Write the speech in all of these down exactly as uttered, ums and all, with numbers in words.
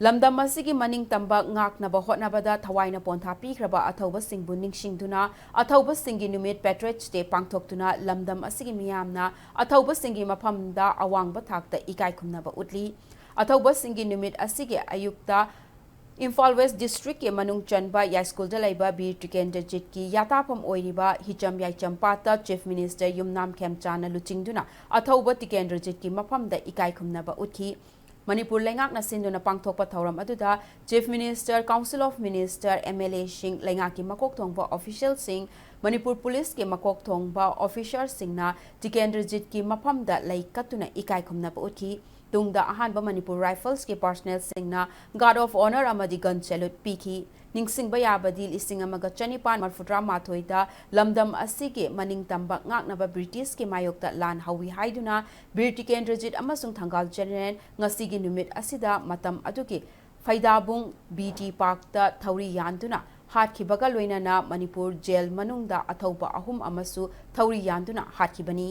ꯂꯝꯗꯝ ꯑꯁꯤꯒꯤ ꯃꯅꯤꯡ ꯇꯝꯕ ꯉꯥꯛꯅꯕ ꯍꯣꯠꯅꯕꯗ ꯊꯋꯥꯏꯅ ꯄꯣꯟꯊꯥ ꯄꯤꯈ꯭ꯔꯕ ꯑꯊꯧꯕꯁꯤꯡꯕꯨ ꯅꯤꯡꯁꯤꯡꯗꯨꯅ ꯑꯊꯧꯕꯁꯤꯡꯒꯤ ꯅꯨꯃꯤꯠ Patriots Day ꯄꯥꯡꯊꯣꯛꯇꯨꯅ ꯂꯝꯗꯝ ꯑꯁꯤꯒꯤ ꯃꯤꯌꯥꯝꯅ ꯑꯊꯧꯕꯁꯤꯡꯒꯤ ꯃꯐꯝꯗ ꯑꯋꯥꯡꯕ ꯊꯥꯛꯇ ꯏꯀꯥꯏ ꯈꯨꯝꯅꯕ ꯎꯠꯂꯤ꯫ ꯑꯊꯧꯕꯁꯤꯡꯒꯤ ꯅꯨꯃꯤꯠ ꯑꯁꯤꯒꯤ ꯑꯌꯨꯛꯇ ꯏꯝꯐꯥꯜ West District ꯀꯤ ꯃꯅꯨꯡ ꯆꯟꯕ ꯌꯥꯏꯁ꯭ꯀꯨꯜꯗ ꯂꯩꯕ ꯕꯤꯔ ꯇꯤꯀꯦꯟꯗ꯭ꯔꯖꯤꯠꯀꯤ ꯌꯥꯇꯥꯐꯝ ꯑꯣꯏꯔꯤꯕ ꯍꯤꯆꯝ ꯌꯥꯏꯆꯝ ꯄꯥꯠꯇ Chief Minister ꯌꯨꯝꯅꯥꯝ ꯈꯦꯝꯆꯥꯟꯅ ꯂꯨꯆꯤꯡꯗꯨꯅ ꯑꯊꯧꯕ ꯇꯤꯀꯦꯟꯗ꯭ꯔꯖꯤꯠꯀꯤ ꯃꯐꯝꯗ ꯏꯀꯥꯏ ꯈꯨꯝꯅꯕ ꯎꯠꯈꯤ꯫ ꯃꯅꯤꯄꯨꯔ ꯂꯩꯉꯥꯛꯅ ꯁꯤꯟꯗꯨꯅ ꯄꯥꯡꯊꯣꯛꯄ ꯊꯧꯔꯝ ꯑꯗꯨꯗ Chief Minister, Council of Minister, MLA ꯁꯤꯡ, ꯂꯩꯉꯥꯛꯀꯤ ꯃꯀꯣꯛ ꯊꯣꯡꯕ official ꯁꯤꯡ, ꯃꯅꯤꯄꯨꯔ Police ꯀꯤ ꯃꯀꯣꯛ ꯊꯣꯡꯕ officer ꯁꯤꯡꯅ ꯇꯤꯀꯦꯟꯗ꯭ꯔꯖꯤꯠꯀꯤ ꯃꯐꯝꯗ ꯂꯩ ꯀꯠꯇꯨꯅ ꯏꯀꯥꯏ ꯈꯨꯝꯅꯕ ꯎꯠꯈꯤ꯫ ꯇꯨꯡꯗ ꯑꯍꯥꯟꯕ ꯃꯅꯤꯄꯨꯔ Rifles ꯀꯤ personnel ꯁꯤꯡꯅ Guard of Honour ꯑꯃꯗꯤ gun salute ꯄꯤꯈꯤ꯫ ꯅꯤꯡꯁꯤꯡꯕ ꯌꯥꯕꯗꯤ ꯂꯤꯁꯤꯡ ꯑꯃꯒ ꯆꯅꯤꯄꯥꯟ ꯃꯔꯐꯨꯇꯔꯥ ꯃꯥꯊꯣꯏꯗ ꯂꯝꯗꯝ ꯑꯁꯤꯒꯤ ꯃꯅꯤꯡ ꯇꯝꯕ ꯉꯥꯛꯅꯕ British ꯀꯤ ꯃꯥꯌꯣꯛꯇ ꯂꯥꯟ ꯍꯧꯏ ꯍꯥꯏꯗꯨꯅ ꯕꯤꯔ ꯇꯤꯀꯦꯟꯗ꯭ꯔꯖꯤꯠ ꯑꯃꯁꯨꯡ ꯊꯪꯒꯥꯜ General ꯉꯁꯤꯒꯤ ꯅꯨꯃꯤꯠ ꯑꯁꯤꯗ ꯃꯇꯝ ꯑꯗꯨꯒꯤ ꯐꯩꯗꯥꯕꯨꯡ B T Park ꯇ ꯊꯧꯔꯤ ꯌꯥꯟꯗꯨꯅ ꯍꯥꯠꯈꯤꯕꯒ ꯂꯣꯏꯅꯅ ꯃꯅꯤꯄꯨꯔ jail ꯃꯅꯨꯡꯗ ꯑꯊꯧꯕ ꯑꯍꯨꯝ ꯑꯃꯁꯨ ꯊꯧꯔꯤ ꯌꯥꯟꯗꯨꯅ ꯍꯥꯠꯈꯤꯕꯅꯤ꯫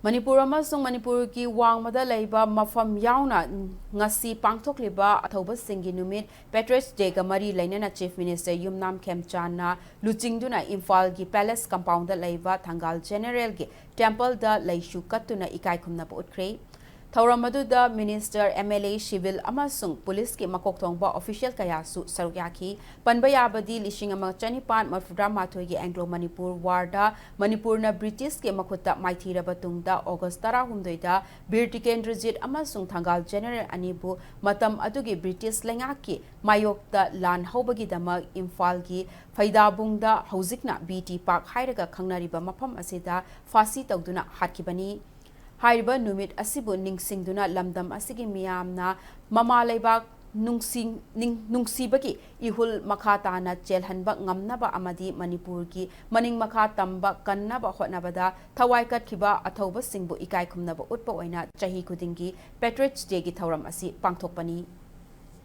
ꯃꯅꯤꯄꯨꯔ ꯑꯃꯁꯨꯡ ꯃꯅꯤꯄꯨꯔꯒꯤ ꯋꯥꯡꯃꯗ ꯂꯩꯕ ꯃꯐꯝ ꯌꯥꯎꯅ ꯉꯁꯤ ꯄꯥꯡꯊꯣꯛꯂꯤꯕ ꯑꯊꯧꯕꯁꯤꯡꯒꯤ ꯅꯨꯃꯤꯠ Patriots Day ꯒ ꯃꯔꯤ ꯂꯩꯅꯅ Chief Minister ꯌꯨꯝꯅꯥꯝ ꯈꯦꯝꯆꯥꯟꯅ ꯂꯨꯆꯤꯡꯗꯨꯅ ꯏꯝꯐꯥꯜꯒꯤ Palace Compound ꯗ ꯂꯩꯕ ꯊꯪꯒꯥꯜ General ꯒꯤ temple ꯗ ꯂꯩꯁꯨ ꯀꯠꯇꯨꯅ ꯏꯀꯥꯏ ꯈꯨꯝꯅꯕ ꯎꯠꯈ꯭ꯔꯦ꯫ ꯊꯧꯔꯝ ꯑꯗꯨꯗ Minister, MLA, civil ꯑꯃꯁꯨꯡ Police ꯀꯤ ꯃꯀꯣꯛ ꯊꯣꯡꯕ official ꯀꯌꯥꯁꯨ ꯁꯔꯨꯛ ꯌꯥꯈꯤ꯫ ꯄꯟꯕ ꯌꯥꯕꯗꯤ ꯂꯤꯁꯤꯡ ꯑꯃ ꯆꯅꯤꯄꯥꯟ ꯃꯔꯐꯨꯇꯔꯥ ꯃꯥꯊꯣꯏꯒꯤ Anglo Manipur War ꯗ ꯃꯅꯤꯄꯨꯔꯅ British ꯀꯤ ꯃꯈꯨꯠꯇ ꯃꯥꯏꯊꯤꯔꯕ ꯇꯨꯡꯗ August ꯇꯔꯥꯍꯨꯝꯗꯣꯏꯗ ꯕꯤꯔ ꯇꯤꯀꯦꯟꯗ꯭ꯔꯖꯤꯠ ꯑꯃꯁꯨꯡ ꯊꯪꯒꯥꯜ General ꯑꯅꯤꯕꯨ ꯃꯇꯝ ꯑꯗꯨꯒꯤ British ꯂꯩꯉꯥꯛꯀꯤ ꯃꯥꯌꯣꯛꯇ ꯂꯥꯟ ꯍꯧꯕꯒꯤꯗꯃꯛ ꯏꯝꯐꯥꯜꯒꯤ ꯐꯩꯗꯥꯕꯨꯡꯗ, ꯍꯧꯖꯤꯛꯅ B T Park ꯍꯥꯏꯔꯒ ꯈꯪꯅꯔꯤꯕ ꯃꯐꯝ ꯑꯁꯤꯗ ꯐꯥꯁꯤ ꯇꯧꯗꯨꯅ ꯍꯥꯠꯈꯤꯕꯅꯤ꯫ ꯍꯥꯏꯔꯤꯕ ꯅꯨꯃꯤꯠ ꯑꯁꯤꯕꯨ ꯅꯤꯡꯁꯤꯡꯗꯨꯅ ꯂꯝꯗꯝ ꯑꯁꯤꯒꯤ ꯃꯤꯌꯥꯝꯅ ꯃꯃꯥ ꯂꯩꯕꯥꯛ ꯅꯨꯡꯁꯤ-, ꯅꯤꯡ-, ꯅꯨꯡꯁꯤꯕꯒꯤ ꯏꯍꯨꯜ ꯃꯈꯥ ꯇꯥꯅ ꯆꯦꯜꯍꯟꯕ ꯉꯝꯅꯕ ꯑꯃꯗꯤ ꯃꯅꯤꯄꯨꯔꯒꯤ ꯃꯅꯤꯡ ꯃꯈꯥ ꯇꯝꯕ ꯀꯟꯅꯕ ꯍꯣꯠꯅꯕꯗ ꯊꯋꯥꯏ ꯀꯠꯈꯤꯕ ꯑꯊꯧꯕꯁꯤꯡꯕꯨ ꯏꯀꯥꯏ ꯈꯨꯝꯅꯕ ꯎꯠꯄ ꯑꯣꯏꯅ ꯆꯍꯤ ꯈꯨꯗꯤꯡꯒꯤ Patriots Day ꯒꯤ ꯊꯧꯔꯝ ꯑꯁꯤ ꯄꯥꯡꯊꯣꯛꯄꯅꯤ꯫